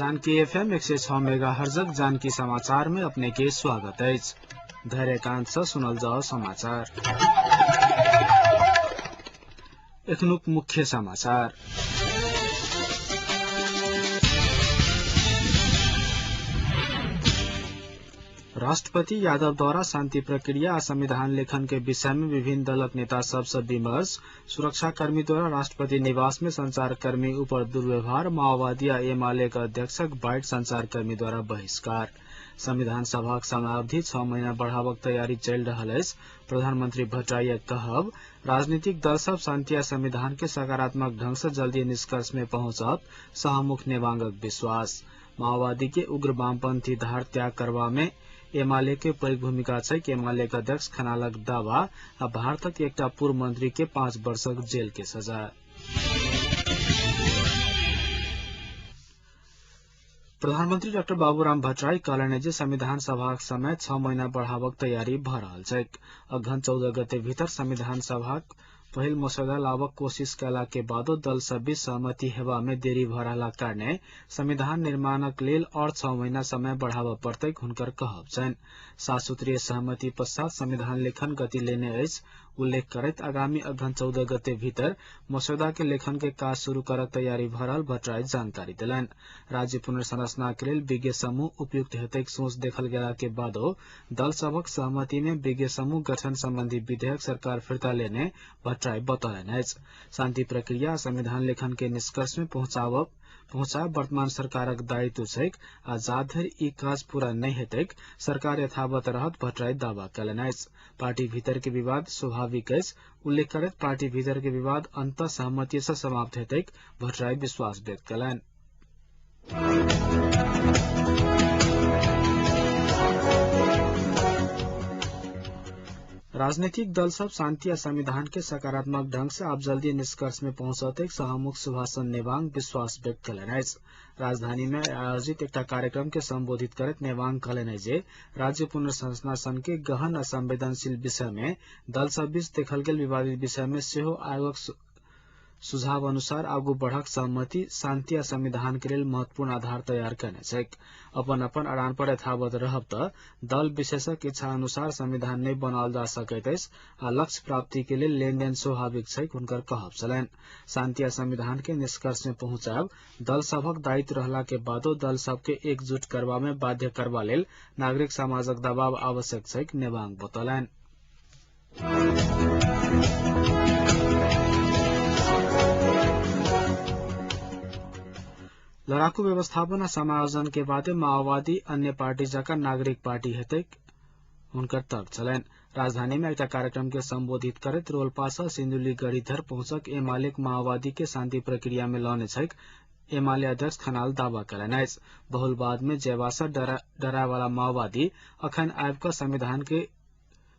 Janaki FM 106 मेगाहर्जक Janaki समाचार में अपने के स्वागत अछि। धैर्यकांत से सुनल जाओ समाचार। एखनुक मुख्य समाचार। राष्ट्रपति यादव द्वारा शांति प्रक्रिया आ संविधान लेखन के विषय में विभिन्न दलक नेता सबसे विमर्श। सुरक्षाकर्मी द्वारा राष्ट्रपति निवास में संचारकर्मी ऊपर दुर्व्यवहार। माओवादी आ एमाले के अध्यक्षक बाइट संचारकर्मी द्वारा बहिष्कार। संविधान सभाक समयावधि 6 महीना बढ़ावक तैयारी चलि रहल अछि। प्रधानमंत्री भट्टराईक कहब, राजनीतिक दल सब शांति आ संविधान के सकारात्मक ढंग से जल्दी निष्कर्ष में पहुंचत, सभामुख नेवांगक विश्वास। माओवादी के उग्र वामपंथी धार त्याग करबा में एमाले के पैघ भूमिका छै। एमाले के अध्यक्ष खनालक दावा आ भारतक एकटा पूर्व मंत्री के 5 वर्षक जेल के सजा। प्रधानमंत्री डाक्टर बाबूराम भट्टराई कहलनि जे संविधान सभाक समय 6 महीना बढ़ावक तैयारी भ रहल छैक। अगहन 14 गते भीतर संविधान सभाक पहिल मसौदा लाबक कोशिश कयला के बादो दल सब बीच सहमति हेबा में देरी भ रहलाक कारणे संविधान निर्माणक लेल और 6 महीना समय बढ़ाबऽ पड़तैक हुनकर कहब छनि। 7 सूत्रीय सहमति पश्चात संविधान लेखन गति लेने अछि उल्लेख करैत आगामी अगहन 14 गते भीतर मसौदा के लेखन के काज शुरू करक तैयारी भ रहल भट्टराई जानकारी देलनि। राज्य पुनर्संरचना के लेल विज्ञ समूह उपयुक्त हेतैक सोच देखल गेला के बादो दल सभक सहमति में विज्ञ समूह गठन संबंधी विधेयक सरकार फिर्ता लेने भट्टराई बतौलनि अछि। शांति प्रक्रिया संविधान लेखन के निष्कर्ष में पहुंचाब वर्तमान सरकारक दायित्व छैक आ जाधरि ई काज पूरा नहि हेतैक सरकार यथावत रहत भट्टराई दावा कयलनि अछि। पार्टी भीतर के विवाद स्वाभाविक अछि उल्लेख करैत पार्टी भीतर के विवाद अंत सहमति से समाप्त हेतैक भट्टराई विश्वास व्यक्त कयलनि। राजनीतिक दल सब शांति आ संविधान के सकारात्मक ढंग से आब जल्दी निष्कर्ष में पहुंचतैक सभामुख सुभाषन नेवांग विश्वास व्यक्त कयलनि अछि। राजधानी में आयोजित एकटा कार्यक्रम के संबोधित करैत नेवांग कहलनि जे राज्य पुनर्संरचना सन के गहन आ संवेदनशील विषय में दल सब बीच देखल गेल विवादित विषय में सेहो आयोगक सुझाव अनुसार आगू बढ़क सहमति शांति आ संविधान के लेल महत्वपूर्ण आधार तैयार करने छैक। अपन अपन अड़ान पर यथावत रहब त दल विशेषक इच्छा अनुसार संविधान नहि बनाओल जा सकैत अछि आ लक्ष्य प्राप्ति के लेल लेनदेन स्वाभाविक छैक हुनकर कहब छलनि। शांति आ संविधान के निष्कर्ष में पहुंचायब दल सभक दायित्व रहला के बादो दल सबके एकजुट करबा में बाध्य करबा लेल नागरिक समाजक दबाव आवश्यक छैक नेवांग बतौलनि। लड़ाकू व्यवस्थापन आ समायोजन के बादे माओवादी अन्य पार्टी जकाँ नागरिक पार्टी हेतैक हुनकर तर्क छलनि। राजधानी में एकटा कार्यक्रम के संबोधित करैत रोलपा सँ सिन्धुली गढ़ी धरि पहुंचक एमालेक माओवादी के शांति प्रक्रिया में लौने छैक एमाले अध्यक्ष खनाल दावा कयलनि अछि। बहुलवाद में जयबा सँ डरायवाला माओवादी अखन आबि कऽ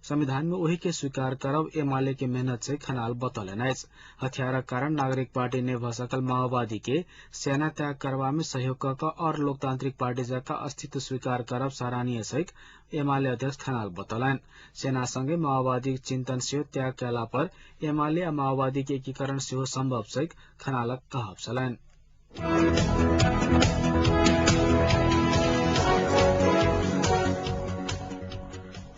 संविधान में ओहि के स्वीकार करब एमाले के मेहनत से खनाल बतौलनि अछि। हथियारक कारण नागरिक पार्टी नहि भ सकल माओवादी के सेना त्याग करबा में सहयोग क कऽ और लोकतांत्रिक पार्टी जकाँ अस्तित्व स्वीकार करब सराहनीय छैक एमाले अध्यक्ष खनाल बतौलनि। सेना संगे माओवादी चिंतन सेहो त्याग कयला पर एमाले आ माओवादी के एकीकरण सेहो संभव छैक खनालक कहब छलनि।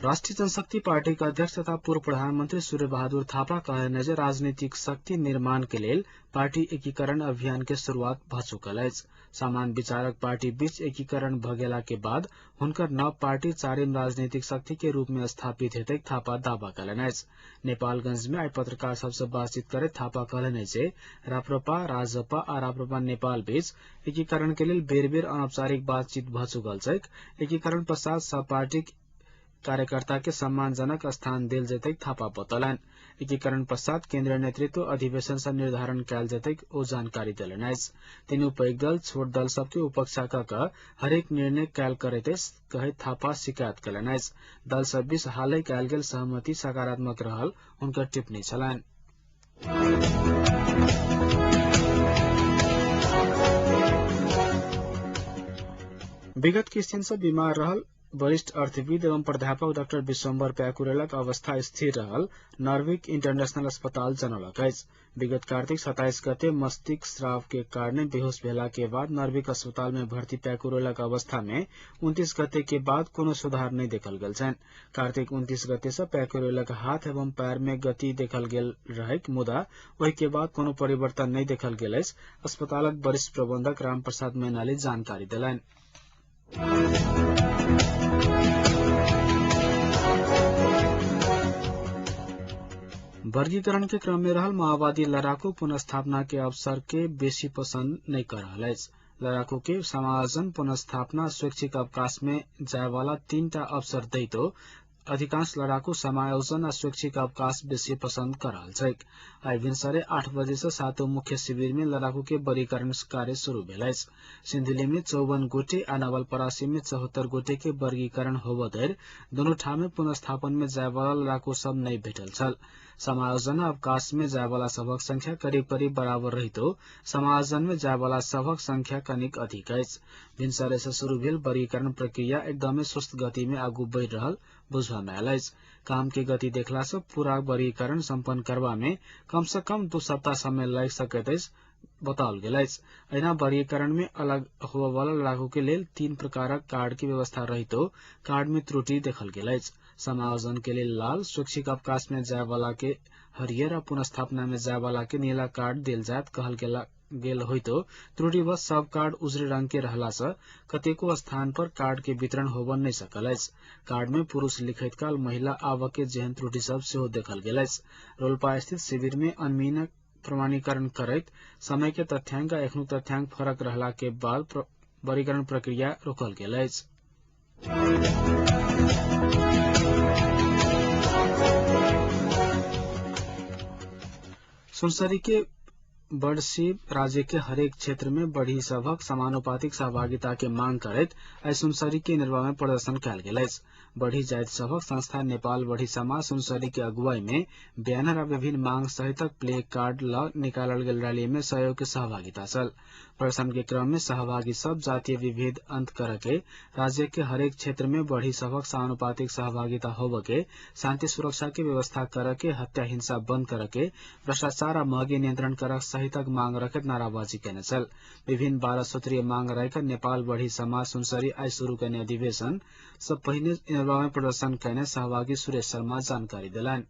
राष्ट्रीय जनशक्ति पार्टी के अध्यक्ष तथा पूर्व प्रधानमंत्री सूर्य बहादुर थापा कहलनि जे राजनीतिक शक्ति निर्माण के लेल पार्टी एकीकरण अभियान के शुरुआत भ चुकल अछि। समान विचारक पार्टी बीच एकीकरण भ गेला के बाद हुनकर नव पार्टी चारिम राजनीतिक शक्ति के रूप में स्थापित हेतैक थापा दावा कयलनि अछि। नेपालगंज में आइ पत्रकार सबसे बातचीत करैत थापा कहलनि जे राप्रपा, राजपा आ राप्रपा नेपाल बीच एकीकरण के लेल बेर बेर अनौपचारिक बातचीत भ चुकल छैक। एकीकरण पश्चात सब पार्टी कार्यकर्ता के सम्मानजनक स्थान देल जेतैक थापा बतौलनि। एकीकरण पश्चात केन्द्रीय नेतृत्व अधिवेशन सँ निर्धारण कयल जेतैक ओ जानकारी देलनि अछि। तीनू पैघ दल छोट दल सबके उपेक्षा क कऽ हरेक निर्णय कयल करैत अछि कहैत थापा शिकायत कयलनि अछि। दल सब बीच हालहि कयल गेल सहमति सकारात्मक रहल हुनकर टिप्पणी छलनि। विगत किछु दिन सँ बीमार रहल वरिष्ठ अर्थविद एवं प्राध्यापक डाक्टर विश्वम्बर प्याकुरेलक अवस्था स्थिर रहल नर्विक इंटरनेशनल अस्पताल जनौलक अछि। विगत कार्तिक 27 गते मस्तिष्क स्राव के कारणे बेहोश भेला के बाद नर्विक अस्पताल में भर्ती प्याकुरेलक अवस्था में 29 गते के बाद कोनो सुधार नहि देखल गेल छनि। कार्तिक 29 गते से प्याकुरेलक हाथ एवं पैर में गति देखल गेल रहैक, मुदा ओहि के बाद कोनो परिवर्तन नहि देखल गेल अछि। अस्पतालक वरिष्ठ प्रबंधक रामप्रसाद मैनाली जानकारी देलनि। वर्गीकरण के क्रम में रहल माओवादी लड़ाकू पुनर्स्थापना के अवसर के बेसी पसंद नहीं कर रहल अछि। लड़ाकू के समायोजन, पुनर्स्थापना, स्वैच्छिक अवकाश में जाय वाला 3टा अवसर दैतो अधिकांश लड़ाकू समायोजन आ स्वैच्छिक अवकाश बेसी पसंद कर रहल छैक। आइ भिनसरे 8 बजे से सातों मुख्य शिविर में लड़ाकू के वर्गीकरण कार्य शुरू भेल अछि। सिन्धुली में 54 गोटे आ नवलपरासी में 74 गोटे के वर्गीकरण होबऽ धरि दुनू ठाम में पुनर्स्थापन में जायवाला लड़ाकू सब नहि भेटल छल। समायोजन अवकाश में जायवाला सभक संख्या करीब करीब बराबर रहितो समायोजन में जायवाला सभक संख्या कनिक अधिक अछि। भिनसरे से शुरू भेल वर्गीकरण प्रक्रिया एकदमै सुस्त गति में आगू बढ़ि रहल बुझबा में आयल अछि। काम के गति देखला से पूरा वर्गीकरण सम्पन्न करबा में कम से कम 2 सप्ताह समय लागि सकैत अछि बताओल गेल अछि। एहिना वर्गीकरण में अलग होबयवला लड़ाकू के लेल 3 प्रकारक कार्ड के व्यवस्था रहितो कार्ड में त्रुटि देखल गेल अछि। समायोजन के लेल लाल, स्वैच्छिक अवकाश में जायवाला के हरियर आ पुनर्स्थापना में जायवाला के नीला कार्ड देल जायत कहल गेल होइतो त्रुटिवश सब कार्ड उजरे रंग के रहला से कतेको स्थान पर कार्ड के वितरण होबऽ नहि सकल अछि। कार्ड में पुरुष लिखैत काल महिला आवक के जेहन त्रुटि सब सेहो देखल गेल अछि। रोल्पा स्थित शिविर में अनमीनक प्रमाणीकरण करैत समय के तथ्यांक आ एखनुक तथ्यांक फरक रहला के बाद वर्गीकरण प्रक्रिया रोकल गेल अछि। सुनसरी के बडसी राज्य के हरेक क्षेत्र में बढ़ी सभक समानुपातिक सहभागिता के मांग करैत आइ सुनसरी के निर्वाह में प्रदर्शन कयल गेल अछि। बढ़ी जाति सभक संस्था नेपाल बढ़ी समाज सुनसरी के अगुवाई में बैनर आ विभिन्न मांग सहितक प्ले कार्ड ल निकालल गेल रैली में सहयोग के सहभागिता छल। प्रदर्शन के क्रम में सहभागी सब जातीय विभेद अंत करे के, राज्य के हरेक क्षेत्र में बढ़ी सभक समानुपातिक सहभागिता होबऽ के, शांति सुरक्षा के व्यवस्था करे के, हत्या हिंसा बंद करे के, भ्रष्टाचार आ महगी नियंत्रण करक सहितक मांग रखैत नाराबाजी केने छल। विभिन्न 12 सूत्रीय मांग राखि नेपाल बढ़ी समाज सुनसरी आइ शुरू केने अधिवेशन सब पहिने इनरवा में प्रदर्शन केने सहभागी सुरेश शर्मा जानकारी देलनि।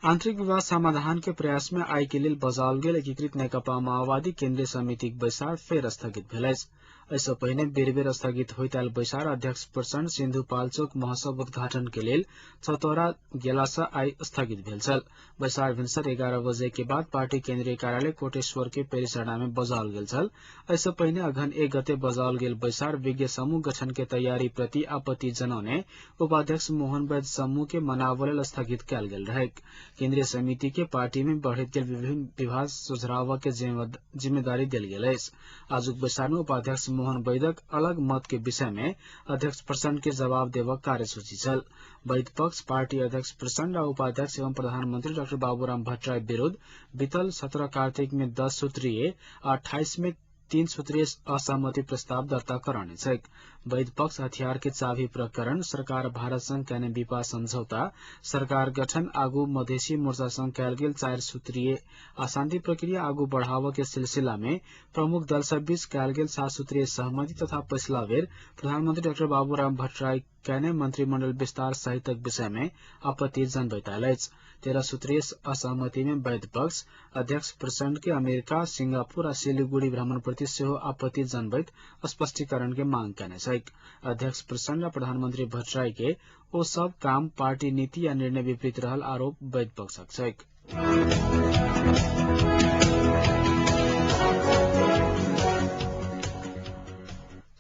आंतरिक विवाद समाधान के प्रयास में आइ के लेल बजाओल गेल एकीकृत नेकपा माओवादी केन्द्रीय समितिक बैसार फेर स्थगित भेल अछि। एहिसँ पहिने बेर बेर स्थगित होइत आयल बैसार अध्यक्ष प्रचण्ड सिन्धुपाल्चोक महोत्सव उद्घाटन के लेल चतौरा गेला सँ आइ स्थगित भेल छल। बैसार भिनसर 11 बजे के बाद पार्टी केन्द्रीय कार्यालय कोटेश्वर के पेरिसडा में बजाओल गेल छल। एहिसँ पहिने अघन 1 गते बजाओल गेल बैसार विज्ञ समूह गठन के तैयारी प्रति आपत्ति जनौने उपाध्यक्ष मोहन वैद्य समूह के मनावय लेल स्थगित कयल गेल रहैक। केन्द्रीय समिति के पार्टी में बढ़ैत गेल विभिन्न विभाग सुझराव के जिम्मेदारी देल गेल अछि। आजुक बैसार में उपाध्यक्ष मोहन वैद्यक अलग मत के विषय में अध्यक्ष प्रचण्ड के जवाब देबक कार्यसूची छल। वैद्य पक्ष पार्टी अध्यक्ष प्रचण्ड आ उपाध्यक्ष एवं प्रधानमंत्री डाक्टर बाबूराम भट्टराई विरूद्ध बीतल 17 कार्तिक में 10 सूत्रीय आ 28 में 3 सूत्रीय असहमति प्रस्ताव दर्ता कराने छैक। वैद्य पक्ष हथियार के चाबी प्रकरण, सरकार भारत संग केने विपा समझौता, सरकार गठन आगू मधेसी मोर्चा संग कयल गेल 4 सूत्रीय आ शांति प्रक्रिया आगू बढ़ावऽ के सिलसिला में प्रमुख दल सब बीच कयल गेल 7 सूत्रीय सहमति तथा पछिला बेर प्रधानमंत्री डाक्टर बाबूराम भट्टराई केने मंत्रिमंडल विस्तार सहितक विषय में आपत्ति जनबैत आयल अछि। 13 सूत्रीय असहमति में वैद्य पक्ष अध्यक्ष प्रचण्ड के अमेरिका, सिंगापुर आ सिलीगुड़ी भ्रमण प्रति सेहो आपत्ति जनबैत स्पष्टीकरण के मांग केने छैक। अध्यक्ष प्रचण्ड आ प्रधानमंत्री भट्टराई के ओ सब काम पार्टी नीति आ निर्णय विपरीत रहल आरोप वैद्य पक्षक छैक।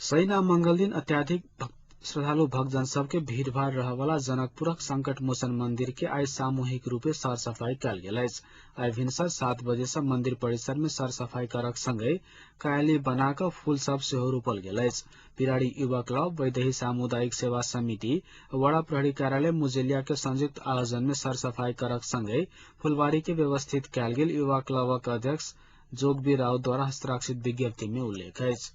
शनि आ मंगल दिन अत्याधिक श्रद्धालु भक्तजन सबके भीड़भाड़ रहवाला जनकपुरक संकट मोचन मंदिर के आइ सामूहिक रूपे सरसफाई कयल गेल अछि। आइ भिनसर 7 बजे सँ मंदिर परिसर में सरसफाई करक संगहि कायली बना कऽ फूल सब सेहो रोपल गेल अछि। पिराड़ी युवा क्लब, वैदेही सामुदायिक सेवा समिति, वड़ा प्रहरी कार्यालय मुजेलिया के संयुक्त आयोजन में सरसफाई करक संगहि फुलवारी के व्यवस्थित कयल गेल। युवा क्लबक अध्यक्ष जोगबीर राउत द्वारा हस्ताक्षरित विज्ञप्ति में उल्लेख अछि।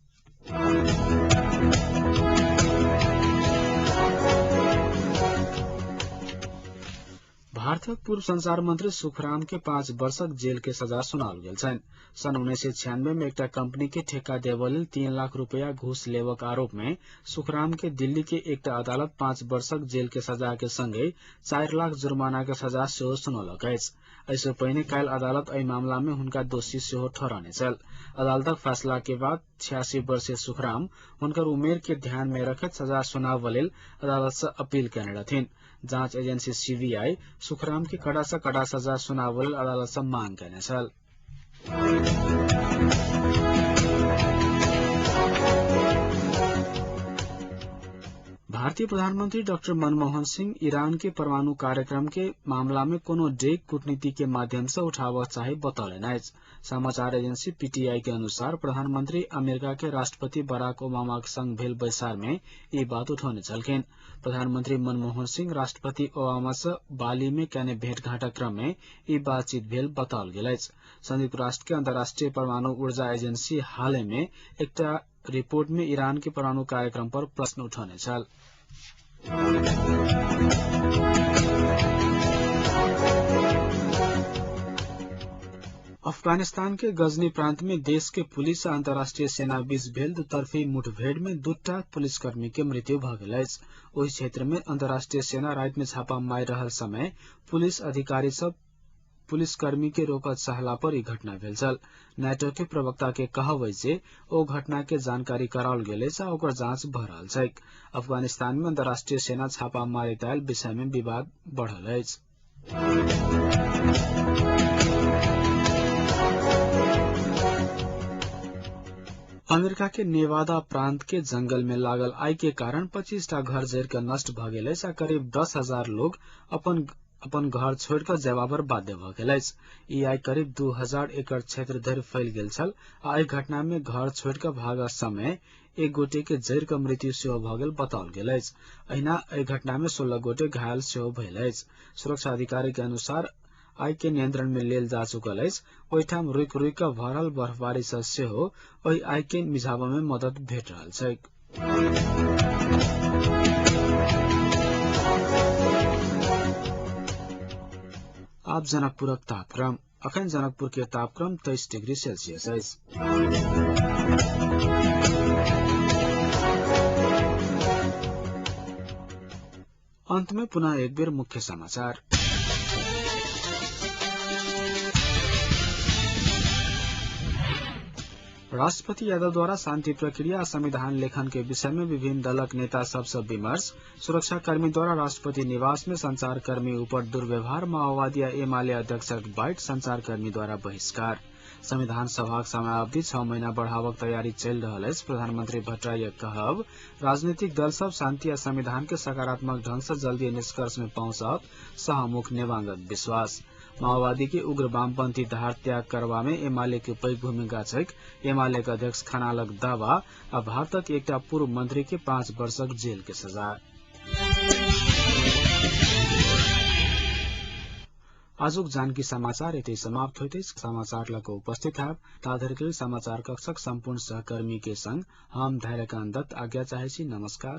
भारतक पूर्व संचार मंत्री सुखराम के 5 वर्षक जेल के सजा सुनाओल गेल छनि। सन 1996 में एकटा कंपनी के ठेका देबऽ लेल 3 लाख रुपया घूस लेबक आरोप में सुखराम के दिल्ली के एकटा अदालत 5 वर्षक जेल के सजा के संगे 4 लाख जुर्माना के सजा सेहो सुनौलक अछि। एहिसँ पहिने काल्हि अदालत एहि मामला में हुनका दोषी सेहो ठहरौने छल। अदालतक फैसला के बाद 86 वर्षीय सुखराम हुनकर उमेर के ध्यान में रखैत सजा सुनाबऽ लेल अदालत से अपील केने रहथिन। जांच एजेंसी सीबीआई सुखराम के कड़ा से कड़ा सजा सुनाबऽ लेल अदालत से मांग केने छल। भारतीय प्रधानमंत्री डॉक्टर मनमोहन सिंह ईरान के परमाणु कार्यक्रम के मामला में कोनो डेग कूटनीति के माध्यम से उठाबऽ चाही बतौलनि अछि। समाचार एजेंसी पीटीआई के अनुसार प्रधानमंत्री अमेरिका के राष्ट्रपति बराक ओबामा के संग भेल बैसार में ई बात उठौने छलखिन। प्रधानमंत्री मनमोहन सिंह राष्ट्रपति ओबामा से बाली में केने भेंटघाटक क्रम में ई बातचीत भेल बताओल गेल अछि। संयुक्त राष्ट्र के अंतर्राष्ट्रीय परमाणु ऊर्जा एजेंसी हाल में एकटा रिपोर्ट में ईरान के परमाणु कार्यक्रम पर प्रश्न उठौने छल। अफगानिस्तान के गजनी प्रांत में देश के पुलिस आ अंतर्राष्ट्रीय सेना बीच भेल दुतर्फी मुठभेड़ में 2टा पुलिसकर्मी के मृत्यु भऽ गेल अछि। ओहि क्षेत्र में अंतर्राष्ट्रीय सेना राति में छापा मारि रहल समय पुलिस अधिकारी सब पुलिसकर्मी के रोकऽ चाहला पर ई घटना भेल छल। नाटो के प्रवक्ता के कहब अछि जे ओ घटना के जानकारी कराओल गेल अछि आ ओकर जांच भऽ रहल छैक। अफगानिस्तान में अंतर्राष्ट्रीय सेना छापा मारैत आयल विषय में विवाद बढ़ल अछि। अमेरिका के नेवादा प्रांत के जंगल में लागल आगि के कारण 25टा घर जरि कऽ नष्ट भऽ गेल अछि आ करीब 10,000 लोग अपन अपन घर छोड़ि कऽ जयबा पर बाध्य भऽ गेल अछि। ई आगि करीब 2000 एकड़ क्षेत्र धरि फैल गेल छल आ एहि घटना में घर छोड़ि कऽ भागऽ समय एक गोटे के जरि कऽ मृत्यु सेहो भऽ गेल बताओल गेल अछि। अहिना एहि घटना में 16 गोटे घायल सेहो भेल अछि। सुरक्षा अधिकारी के अनुसार आगि के नियंत्रण में लेल जा चुकल अछि। ओहिठाम रुकि रुकि कऽ भऽ रहल बर्फबारी सँ सेहो ओहि आगि के मिझाबऽ में मदद भेट रहल छैक। आब जनकपुरक तापक्रम। अखन जनकपुर के तापक्रम 23 डिग्री सेल्सियस अछि। अंत में पुनः एक बेर मुख्य समाचार। राष्ट्रपति यादव द्वारा शांति प्रक्रिया आ संविधान लेखन के विषय में विभिन्न दलक नेता सबसँ विमर्श। सुरक्षाकर्मी द्वारा राष्ट्रपति निवास में संचारकर्मी ऊपर दुर्व्यवहार, माओवादी आ एमाले अध्यक्षक बाइट संचारकर्मी द्वारा बहिष्कार। संविधान सभाक समयावधि 6 महीना बढ़ावक तैयारी चलि रहल अछि। प्रधानमंत्री भट्टराईक कहब, राजनीतिक दल सब शांति आ संविधान के सकारात्मक ढंग से जल्दी निष्कर्ष में पहुंचत, सभामुख नेवांगक विश्वास। माओवादी के उग्र वामपंथी धार त्याग करबा में एमाले के पैघ भूमिका छैक, एमाले के अध्यक्ष खनालक दावा आ भारतक एकटा पूर्व मंत्री के 5 वर्षक जेल के सजा। आजुक जानकी समाचार एतै समाप्त होइत अछि। समाचार लऽ कऽ उपस्थित हैब ताधरि के समाचार कक्षक संपूर्ण सहकर्मी के संग हम धैर्यकांत दत्त आज्ञा चाहै छी। नमस्कार।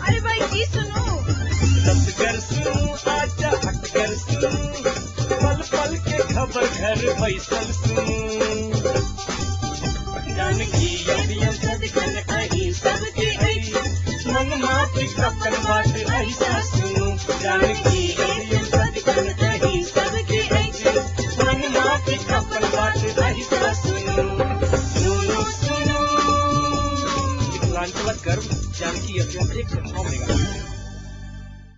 अरे भाई की सुनू, आजा हटकर सुनू, पल पल के खबर घर बैसल सुनू। जानकी सदखन अही सबके अछि, मन मात्र अपन बात ऐसा सुनू। जानकी सदखन अही सबके अछि, मन मात्र अपन बात ऐसा सुनू। सुनू सुनू मिथिलांचलक गर्व जानकी एफएम 106 मेगा।